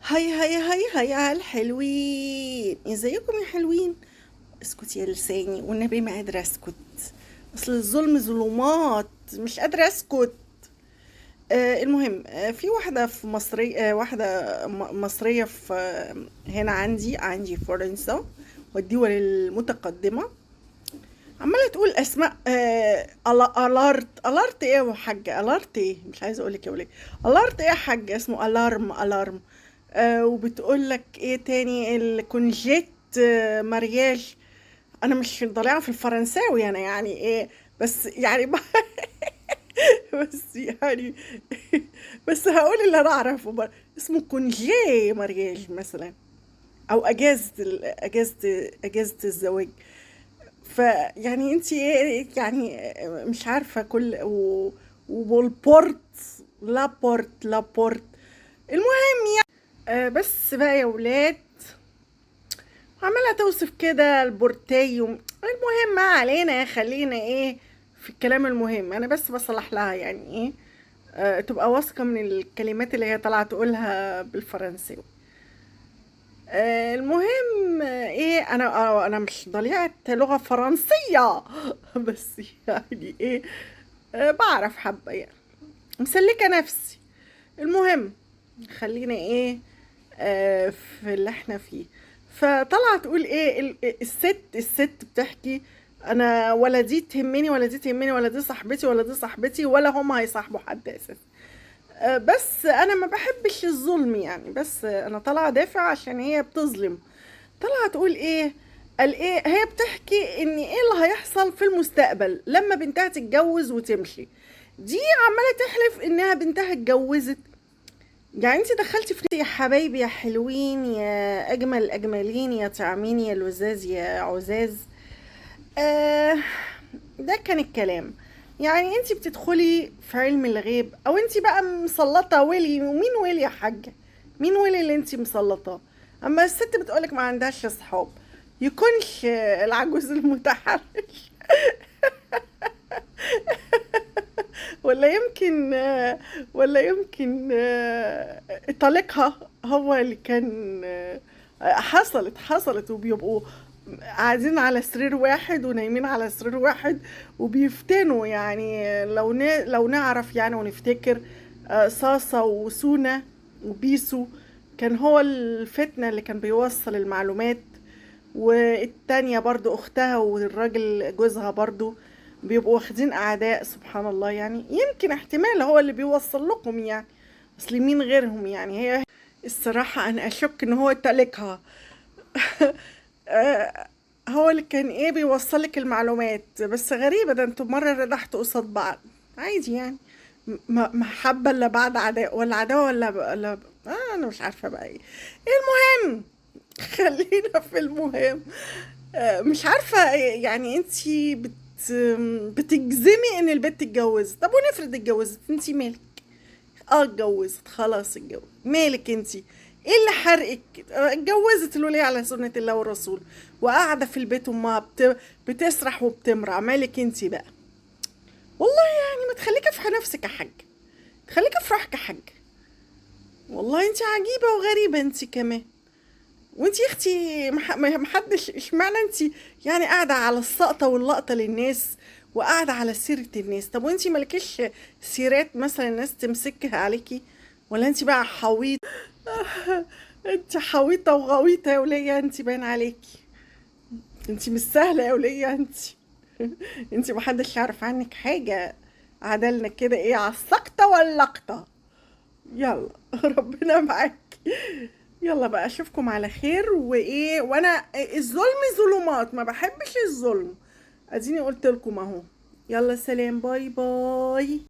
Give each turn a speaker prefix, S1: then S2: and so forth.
S1: hi hi hi hi على الحلوين، ازيكم يا حلوين؟ اسكت يا لساني والنبي، ما قادرة اسكت. اصل الظلم ظلمات، مش قادرة اسكت. المهم، في واحدة في مصري، واحدة مصرية في هنا عندي في فرنسا والدول المتقدمة، عمالة تقول أسماء. Alerte alerte إيه يا حاجة؟ alerte إيه؟ مش عايزة أقولك يا ولاد alerte إيه يا حاجة، اسمه alarme alarme. وبتقول لك إيه تاني؟ ال congé mariage. أنا مش ضليعة في الفرنساوي أنا، يعني إيه بس يعني بس يعني بس هقول اللي أنا أعرفه بقى. اسمه congé mariage مثلا، أو أجازة الزواج. فيعني انت ايه يعني؟ مش عارفه كل وال porte la porte la porte. المهم يعني بس بقى يا ولاد، عماله توصف كده ال portail. المهم ما علينا، خلينا ايه في الكلام المهم. انا بس بصلح لها يعني ايه، تبقى واثقة من الكلمات اللي هي طالعه تقولها بالفرنساوي. المهم، ايه، انا مش ضليعة لغة فرنسية بس يعني ايه، بعرف حبة يعني، مسلكة نفسي. المهم خلينا ايه، في اللي احنا فيه. فطلعت تقول ايه الست بتحكي انا ولا دي تهمني ولا دي تهمني ولا دي صاحبتي ولا دي صاحبتي ولا هما هيصاحبوا حد اساسا. بس انا ما بحبش الظلم يعني، بس انا طالعه دافع عشان هي بتظلم. طالعه تقول ايه؟ قال ايه، هي بتحكي ان ايه اللي هيحصل في المستقبل لما بنتها تتجوز وتمشي. دي عماله تحلف انها بنتها اتجوزت. يعني انت دخلتي في يا حبايبي يا حلوين يا اجمل الاجملين يا طعمين يا لزاز يا عزاز. ده كان الكلام. يعني انت بتدخلي في علم الغيب، او انت بقى مسلطه ولي؟ ومين ولي يا حاجة؟ مين ولي اللي انت مسلطاه؟ اما الست بتقولك ما عندهاش اصحاب، يكونش العجوز المتحرش ولا يمكن طليقها هو اللي كان، حصلت، وبيبقوا قاعدين على سرير واحد ونايمين على سرير واحد وبيفتنوا. يعني لو نعرف يعني ونفتكر، صاصة وسونا وبيسو، كان هو الفتنة اللي كان بيوصل المعلومات، والتانية برضو أختها والراجل جوزها برضو بيبقوا واخدين أعداء. سبحان الله، يعني يمكن احتمال هو اللي بيوصل لكم، يعني أصل مين غيرهم يعني. هي الصراحة أنا أشك إن هو تالكها. هو اللي كان ايه بيوصلك المعلومات. بس غريبة، ده انتوا مرة ردحتوا قصاد بعض عادي يعني، محبة الا بعد عداء، ولا عداوة ولا ولا انا مش عارفة بقى ايه. المهم خلينا في المهم. مش عارفة يعني انتي بتجزمي ان البت اتجوزت. طب ونفرض اتجوزت، انتي مالك؟ اتجوزت خلاص، اتجوزت، مالك انتي؟ ايه اللي حرقك؟ اتجوزت الولية على سنة الله ورسوله وقاعدة في البيت وامها بتسرح وبتمرع، مالك انتي بقى؟ والله يعني ما تخليكي في نفسك يا حاج، تخليكي في روحك يا حاج. والله انتي عجيبة وغريبة انتي كمان. وانتي يا اختي محدش، اشمعنى انتي يعني قاعدة على السقطة واللقطة للناس وقاعدة على سيرة الناس؟ طب وانتي مالكيش سيرات مثلا الناس تمسكها عليكي؟ ولا انتي بقى حويطة؟ انتي حويطة وغويطة يا ولية، انتي باين عليكي انتي مش سهلة يا ولية، انتي محدش يعرف عنك حاجة. عدلنا كده ايه على السقطة واللقطة. يلا ربنا معاك. يلا بقى اشوفكم على خير. وايه، وانا الظلم ظلمات، ما بحبش الظلم، اديني قلت لكم اهو. يلا سلام، bye bye.